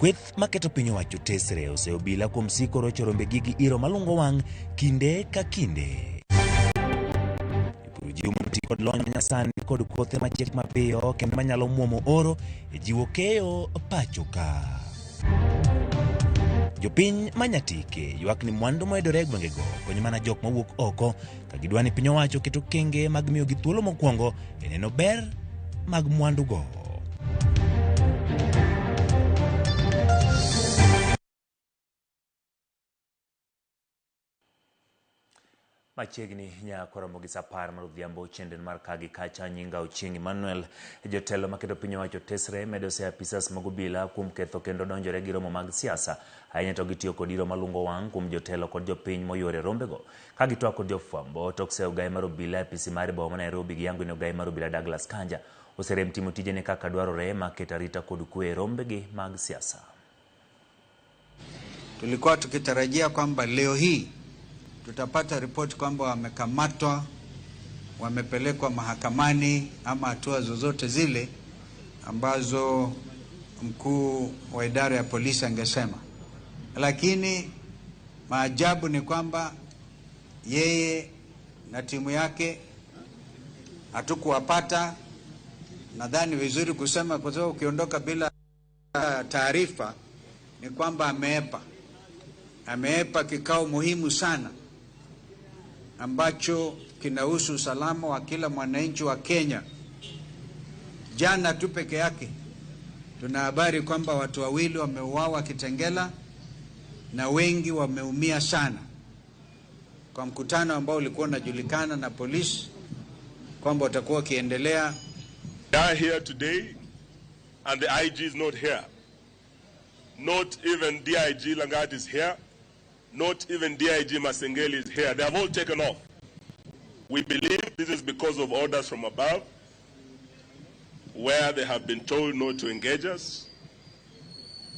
Kweth maketo piny owacho tesre oseyo obila kuom siko rocho rombegi gi iro malungo wang' kinde ka kinde. Jopur jiwo mondo oti kod lony manyasani kod kothe machiek mapiyo kendo manyalo muomo oro e jiwo keyo pacho ka. Jopiny ma Nyatike ywak ni mwandu mayudore e gwengego konyo mana jok mawuok oko ka gidwa ni piny owacho oket okenge mag miyogi thuolo mokwongo e neno ber mag mwandugo. Machiegni nyaka romo gi saa 10 mar odhiambo chenro mar ka gi kacha nyinga Ochieng Emmanuel. Jotelo maketo piny owacho tesre medo seyo apisas mag obila kuom ketho kendo donjore gi romo mag siasa. Ahinya to gitiyo kod iro malungo wang' kuom jotelo kod jopiny moyuoro e rombego. Ka gitwak kod jofwambo tok seyo ogaye mar obila e apisi mare e boma ma Nairobi giyango ni ogaye mar obila Douglas Kanja oserem timo tijene kaka dwarore mar keto arita kod kwe e rombegi mag siasa. Tulikuwa tukitarajia kwamba leo hii tutapata ripoti kwamba wamekamatwa, wamepelekwa mahakamani ama hatua zozote zile ambazo mkuu wa idara ya polisi angesema, lakini maajabu ni kwamba yeye na timu yake hatukuwapata. Nadhani vizuri kusema kwa sababu ukiondoka bila taarifa ni kwamba ameepa, ameepa kikao muhimu sana ambacho kinahusu usalama wa kila mwananchi wa Kenya. Jana tu peke yake tuna habari kwamba watu wawili wameuawa Kitengela na wengi wameumia sana kwa mkutano ambao ulikuwa unajulikana na polisi kwamba utakuwa ukiendelea. They are here today and the IG is not here. Not even DIG Langat is here. Not even DIG Masengeli is here. They have all taken off. We believe this is because of orders from above, where they have been told not to engage us.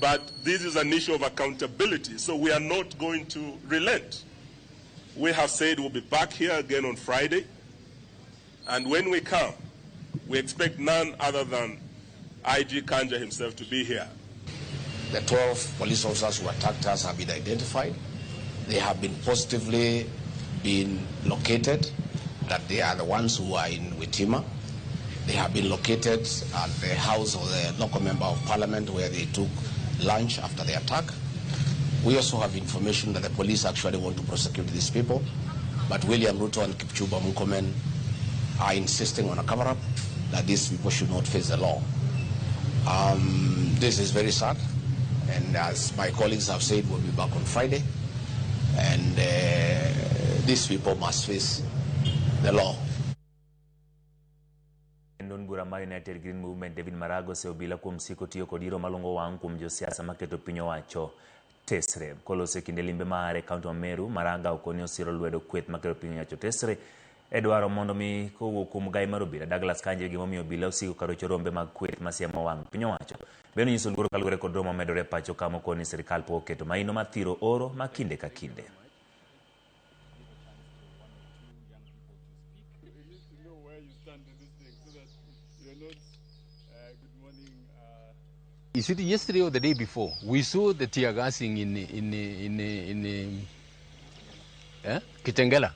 But this is an issue of accountability, so we are not going to relent. We have said we'll be back here again on Friday, and when we come, we expect none other than IG Kanja himself to be here. The 12 police officers who attacked us have been identified. They have been positively been located, that they are the ones who are in Witima. They have been located at the house of the local member of parliament where they took lunch after the attack. We also have information that the police actually want to prosecute these people, but William Ruto and Kipchumba Murkomen are insisting on a cover-up, that these people should not face the law. This is very sad, and as my colleagues have said, we'll be back on Friday, and these people must face the law. Duond bura mar United Green Movement David Maraga oseyo obila kuom siko tiyo kod iro malungo wang' kuom josiasa maketo piny owacho tesre. Koloso e kinde limbe mare e kaunti ma Meru, Maraga okoni osiro lwedo kweth maketo piny owacho tesre e dwaro mondo mi kowuok kuom gai mar obila Douglas Kanja gimomiyo obila osiko karocho rombe mag kweth masiemo wang' piny owacho. Bende onyiso luoro kaluwore kod romo momedore e pacho ka mokoni ni sirikal pok oketo maino mar thiro oro ma kinde ka kinde. Is it yesterday or the day before? We saw the tear gassing in Kitengela.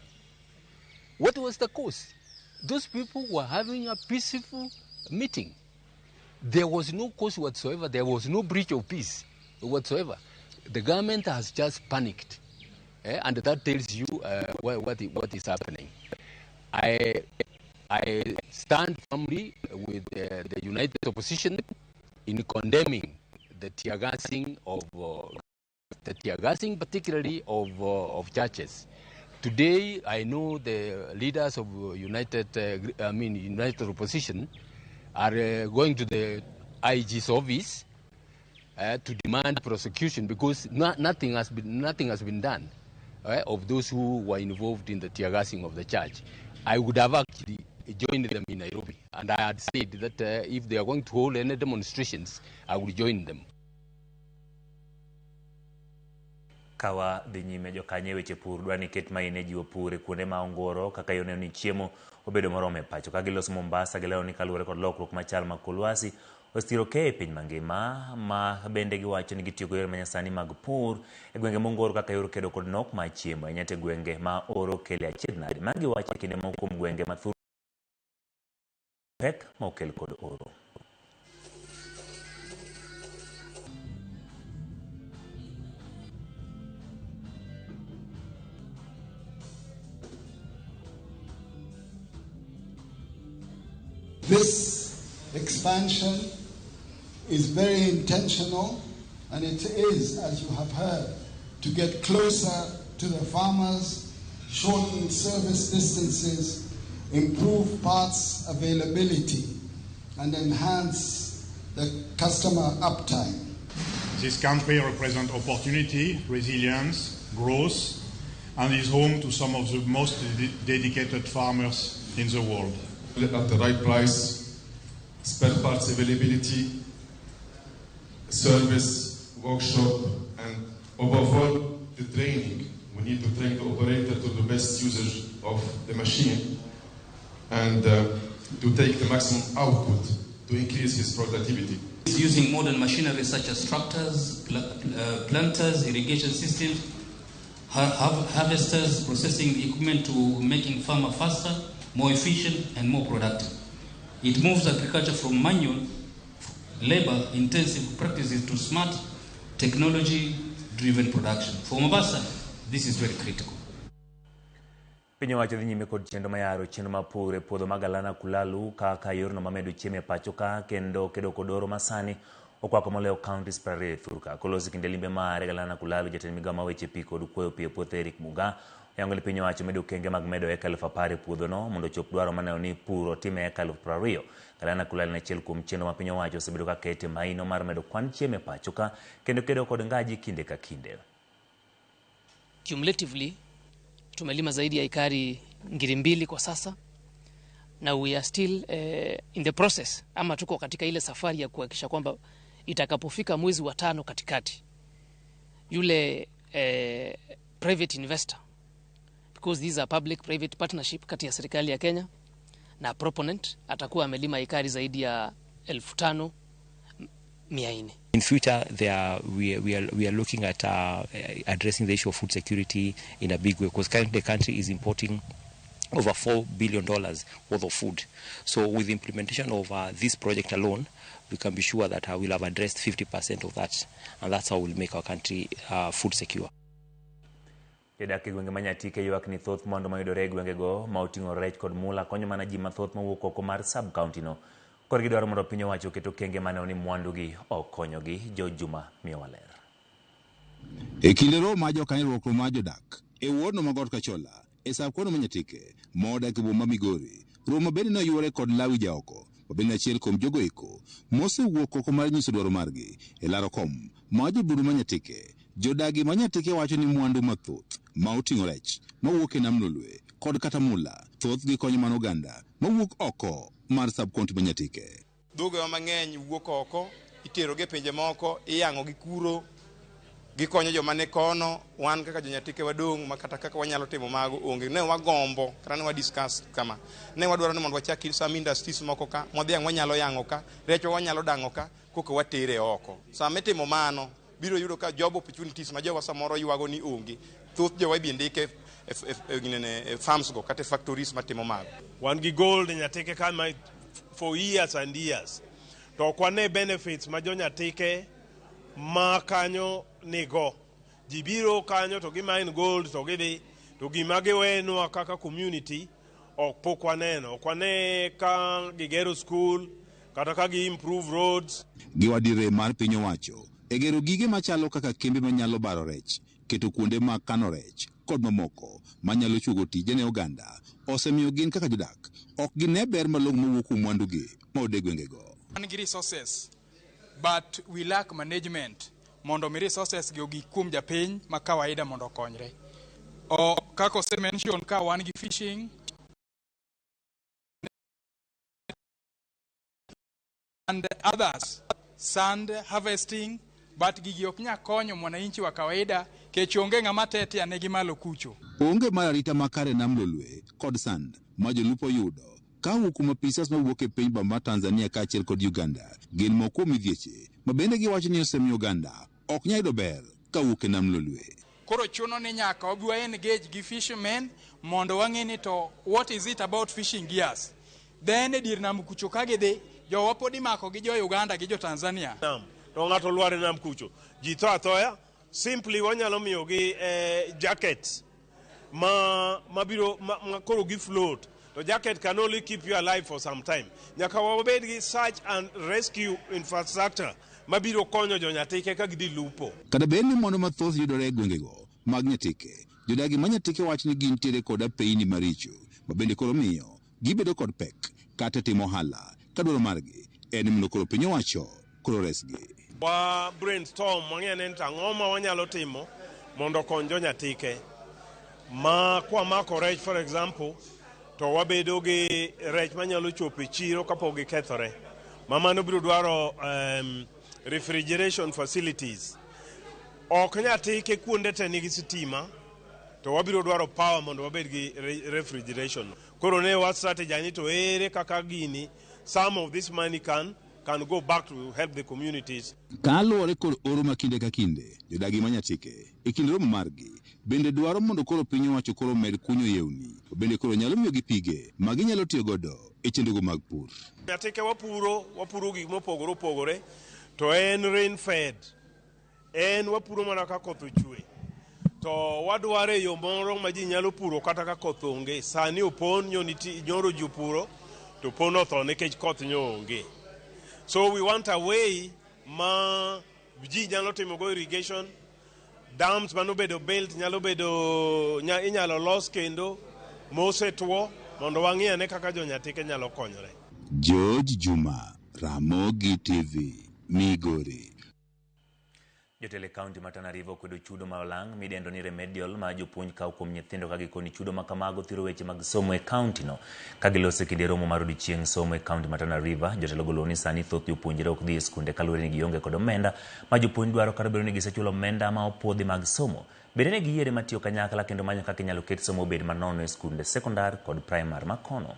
What was the cause? Those people were having a peaceful meeting. There was no cause whatsoever. There was no breach of peace whatsoever. The government has just panicked. And that tells you what is happening. I stand firmly with the United Opposition in condemning the tear gassing of the tear gassing, particularly of churches. Today, I know the leaders of United Opposition are going to the IG's office to demand prosecution because no, nothing has been done of those who were involved in the tear gassing of the church. I would have actually joined them in Nairobi, and I had said that if they are going to hold any demonstrations, I would join them. Kawa dhi nyime jokanyo e weche pur dwa ni ket maine jiwo pur e kuonde ma ongoro kaka yo neno ni chiemo obedo moromo e pacho. Ka giloso Mombasa gilero ni kaluwore kod lokruok machal mag kor lwasi Osiro keyo e piny mangima ma bende giwacho ni gitiyo gi yore manyasani mag pur e gwenge mongoro kaka yor kedo kod nok mar chiemo ahinya to e gwenge ma oro kele achiedh nade. Ma giwacho e kinde moko kuom gwenge ma thur pek ma okel kod oro. This expansion is very intentional, and it is, as you have heard, to get closer to the farmers, shorten service distances, improve parts availability, and enhance the customer uptime. This country represents opportunity, resilience, growth, and is home to some of the most dedicated farmers in the world. At the right price, spare parts availability, service, workshop, and above all, the training. We need to train the operator to the best usage of the machine and to take the maximum output to increase his productivity. Using modern machinery such as tractors, planters, irrigation systems, harvesters, processing equipment to making farmer faster, more efficient and more productive. It moves agriculture from manual, labor-intensive practices to smart, technology-driven production. For Mombasa, this is very critical. Piny owacho dhi nyime kod chenro mayaro chenro mar pur e puodho mag Galana Kulalu kaka yorno mamedo chiemo e pacho ka kendo kedo kod oro masani okwako moloyo counties 20 e thurka. Kolosi kinde limbe mare Galana Kulalu, jatend migao mar weche pi kod kuoyo pi e puothe Eric Muga oyango ni piny owacho medo okenge mag medo eka 10,000 e puodhono mondo ochop dwaro maneno ni pur otim e eka 20,000. Galana Kulalu en achiel kuom chenro ma piny owacho osebedo ka kete maino mar medo kwan chiemo e pacho ka kendo kedo kod ngaji kinde ka kinde. Cumulatively tumelima zaidi ya ekari 2,000 kwa sasa, na we are still in the process, ama tuko katika ile safari ya kuhakikisha kwamba itakapofika mwezi wa 5 katikati yule private investor, because these are public private partnership kati ya serikali ya Kenya na proponent, atakuwa amelima ekari zaidi ya 5,400. In future, we are looking at addressing the issue of food security in a big way, because currently the country is importing over $4 billion worth of food. So with the implementation of this project alone, we can be sure that we'll have addressed 50% of that, and that's how we'll make our country food secure. Jodak e gwenge ma Nyatike ywak ni thoth mwandu mayudore e gwengego ma oting'o rech kod mula konyo mana ji mathoth mawuok oko mar sub county no. Koro gidwaro mondo piny owacho oket okenge maneno ni mwandugi ok konyogi. George Juma miyowa ler. E kinde romo mar jokanyo mar jodak e wuodno ma Got Kachola e sub county ma Nyatike modak e boma Migori, romo bende ne oyuore kod Lawi Jaoko ma bende achiel kuom jogo eko mosewuok oko mar nyiso dwaro margi e laro kom mar jobundu ma Nyatike. Jodagi ma Nyatike wacho ni mwandu mathoth ma oting'o rech mawuok e nam Lolwe kod kata mula thothgi konyo mana oganda mawuok oko mar sub county ma Nyatike. Dhogewa mang'eny wuok oko, iterogi e pinje moko, iyang'o gi kuro, gikonyo joma ni kono. Wan kaka jo-Nyatike wadong' ma kata kaka wanyalo timo mago onge. Ne wagombo kata ne wa discuss kama, ne wadwaro ni mondo wachak some industries moko ka, modhiang' wanyalo yang'o ka, rechwa wanyalo dang'o ka, koka watere oko. Sama itimo mano, biro yudo ka job opportunities ma jowa samoro ywago ni onge. Thoth jowa ibi ndike e farms go kata e factories matimo mago. Wan gi gold e Nyatike ka ma for years and years. To ok wane benefits ma jo Nyatike ma kanyo nigo. Ji biro kanyo to gi mine gold to gidhi, to gima giwenwa kaka community ok pok waneno. Ok wane ka gigero school kata ka gi improve roads. Giwadire mar piny owacho e gero gige machalo kaka kembe manyalo baro rech, keto kuonde mag kano rech kod mamoko manyalo chuogo tije ne oganda osemiyo gin kaka jodak ok gine ber malong'o mowuok kuom mwandugi ma e gwengego. Wan gi resources but we lack management mondo mi resources gi ogik kuom japiny ma kawaida mondo okonyre. O kaka ose mention ka wan gi fishing and others, sand harvesting, but gigi ok nyal konyo mwananchi wa kawaida kech onge ng'ama tetea negi malo kucho. Onge mar arita makare nam Lolwe kod sand ma jolupo yudo Ka owuok kuom apisas mawuok e piny ma Tanzania kaachiel kod Uganda gin moko kuom midhieche ma bende giwacho ni osemiyo oganda ok nyal yudo ber kawuok e nam Lolwe. Koro chuno ni nyaka wabi wa engage gi fishermen mondo wang'e ni to what is it about fishing gears. Then e dier nam kucho ka gidhi, jowa pod imako gi jo Uganda gi jo Tanzania. Nam to ng'ato lwar e nam kucho, ji tho athoya. Simply wanyalo miyogi jackets ma mabiro ma koro gi float, to jacket can only keep you alive for some time. Nyaka wabed gi search and rescue infrastructure mabiro konyo jonyatike ka gidhi lupo. Kata bed ni mwandu mathoth yudore e gwengego mag Nyatike, jodagi ma Nyatike wacho ni gintiere kod apeyini maricho ma bende koro miyo gibedo kod pek kata timo ohala ka dwaro margi en mondo koro piny owacho koro resgi. Wa brainstorm wang'e ni to ang'o ma wanyalo timo mondo okony jonyatike ma kwamako rech, for example, to wabedo gi rech manyalo chopo e chiro kapok gikethore, ma mano biro dwaro refrigeration facilities. Ok Nyatike kuonde te nigi sitima, to wabiro dwaro power mondo wabed gi refrigeration. Koro ne wa strategy ni to ere kaka gini, some of this money can go back to help the communities. Kaluwore kod oro ma kinde ka kinde, jodagi ma Nyatike e kind romo margi bende dwaro mondo koro piny owacho koro med kunyo yewni, bende koro nyalo miyogi pige ma ginyalo tiyo godo e chenrogo mag pur. Nyatike wapuro gik mopogore opogore, to en rain fed, en wapuro mana ka koth ochwe, to wadwaro e yo moro ma ji nyalo puro kata ka koth onge. Sani opon nyoro ji opuro to opon otho nikech koth nyo onge. So we want a way ma ji nyalo timo go irrigation, dams manobedo built nyalo bedo inyalo los kendo mosetwo mondo wang'i ane kaka jonyatike nyalo konyore. George Juma, Ramogi TV, Migori. Jotelo e kaunti ma Tana River okwedo chudo ma olang' midendo ni remedial ma jopuonj kawo kuom nyithindo ka gikoni chudo ma kamago thiro weche mag somo e kaunti no. Ka giloso e kinde romo mar odiochieng' somo e kaunti ma Tana River, jotelo golo ni sani thoth jopuonjre ok dhi e skunde kaluwore ni gionge kod omenda ma jopuonj dwaro kata obedo ni gisechulo omenda ma opuodhi mag somo. Bende ne giyiere matiyo kanyakla kendo manyo kaka inyalo ket somo obed manono e skunde sekondar kod primar ma kono.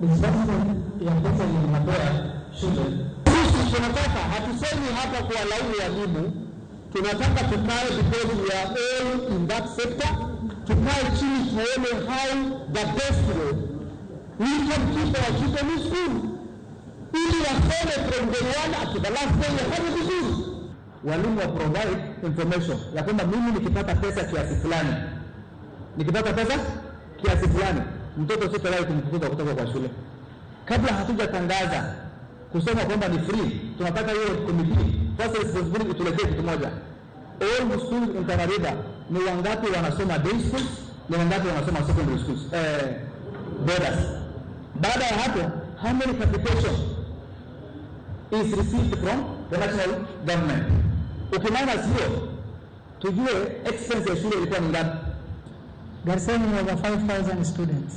Disbursement ya pesa ilinapewa shule. Sisi tunataka, hatusemi hapa kuwalaumu walimu, tunataka tukae because we are all in that sector, tukae chini tuone how the best way we can keep our children in school ili wasome from day one up to the last day, wafanye vizuri. Walimu wa provide information ya kwamba mimi nikipata pesa kiasi fulani, nikipata pesa kiasi fulani, mtoto sitawahi kumfukuza kutoka kwa shule. Kabla hatujatangaza kusema kwamba ni free, tunataka hiyo committee first responsibility ituletee kitu moja. All the schools in Tana River ni wangapi wanasoma day schools, ni wangapi wanasoma secondary schools, borders. Baada ya hapo, how many capitation is received from the national government? Ukimana sio, tujue expense ya shule ilikuwa ni ngapi. Garseni ni over 5,000 students.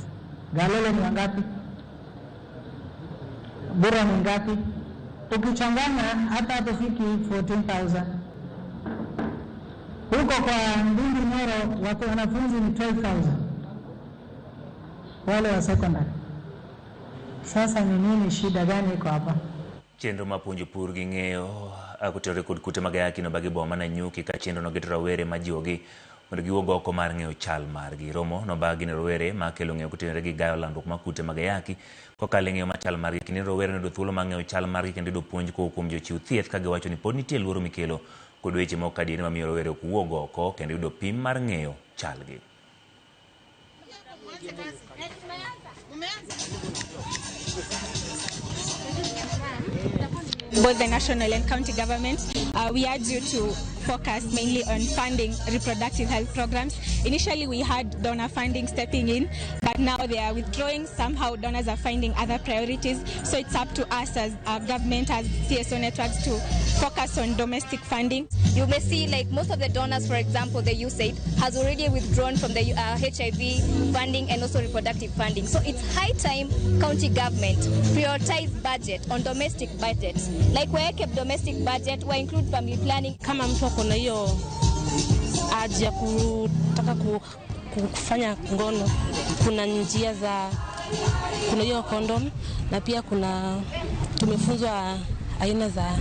Galole ni wangapi? Bura ni ngapi? Ukichanganya hata hatufiki 14,000. Huko kwa Ndindi Nyoro wako wanafunzi ni 12,000 wale wa secondary. Sasa ni nini, shida gani iko hapa? Chenro mar puonjo pur gi ng'eyo kotenore kod kute mag ayaki nobagi boma Nanyuki ka chenro no geto rawere majiwogi mondo giwuog oko mar ng'eyo chal margi. Romo nobagi ne rowere ma kelo ng'eyo kotenore gi gayo landruok mar kute mag ayaki kokalo e ng'eyo mar chal margi. Kinde rowere noyudo thuolo mar ng'eyo chal margi kendo yudo puonj kowuok kuom jochiw thieth ka giwacho ni pod nitie luoro mikelo kod weche mok adieri mamiyo rowere ok wuog oko kendo yudo pim mar ng'eyo chalgi. Both the national and county governments, we urge you to focus mainly on funding reproductive health programs. Initially, we had donor funding stepping in, but But now they are withdrawing. Somehow donors are finding other priorities. So it's up to us as our government, as CSO networks, to focus on domestic funding. You may see like most of the donors, for example, the USAID has already withdrawn from the HIV funding and also reproductive funding. So it's high time county government prioritize budget on domestic budget. Like waweke domestic budget, wa include family planning. Kama mtu ako na hiyo haja ya kutaka kufanya ngono, kuna njia za, kuna hiyo condom na pia kuna tumefunzwa aina za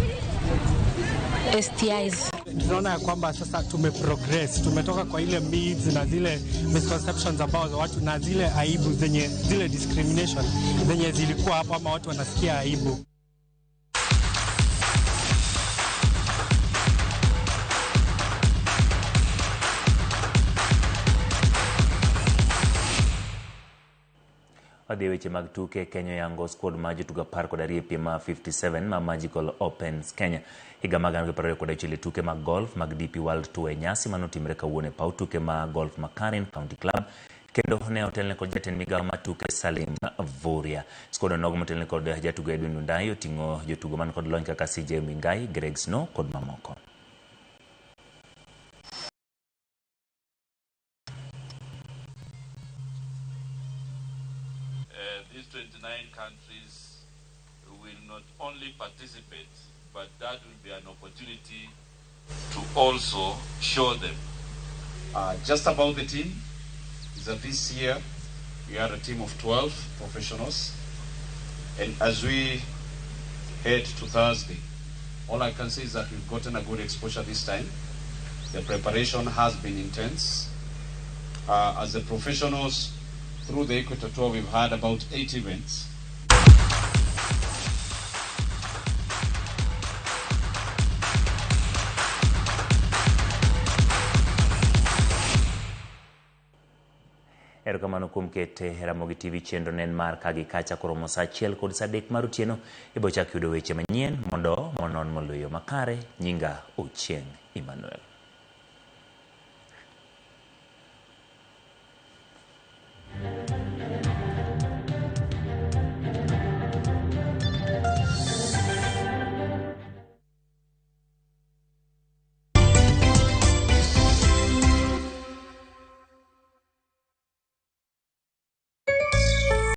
STIs. Tunaona ya kwamba sasa tumeprogress, tumetoka kwa ile myths na zile misconceptions ambazo watu na zile aibu zenye zile discrimination zenye zilikuwa hapo ama watu wanasikia aibu. Wadhi e weche mag tuke. Kenya oyango squad mar jotugo 12 e piem mar 57 mar Magical Opens Kenya higa mag 2026 e tuke mag golf mag DP World Tour e nyasi manotimre kawuono e paw tuke mag golf ma Karen County Club kendo ne otelne kod jatend migawo mar tuke Salim Vuria. Squad onogo motelne kod jatugo Edwin Lundai oting'o jotugo man kod lony kaka CJ Mingai, Greg Snow kod mamoko. These 29 countries will not only participate, but that will be an opportunity to also show them. Just about the team, is that this year we had a team of 12 professionals, and as we head to Thursday, all I can say is that we've gotten a good exposure this time. The preparation has been intense. As the professionals, through the Equator Tour, we've had about 8 events. Erokamano kuom kete Ramogi TV chenro ne en mar ka gi kacha koromo saa 1 kod saa 3 mar otieno ibo chak yudo weche manyien mondo monon moloyo makare. Nyinga Ochieng' Emmanuel.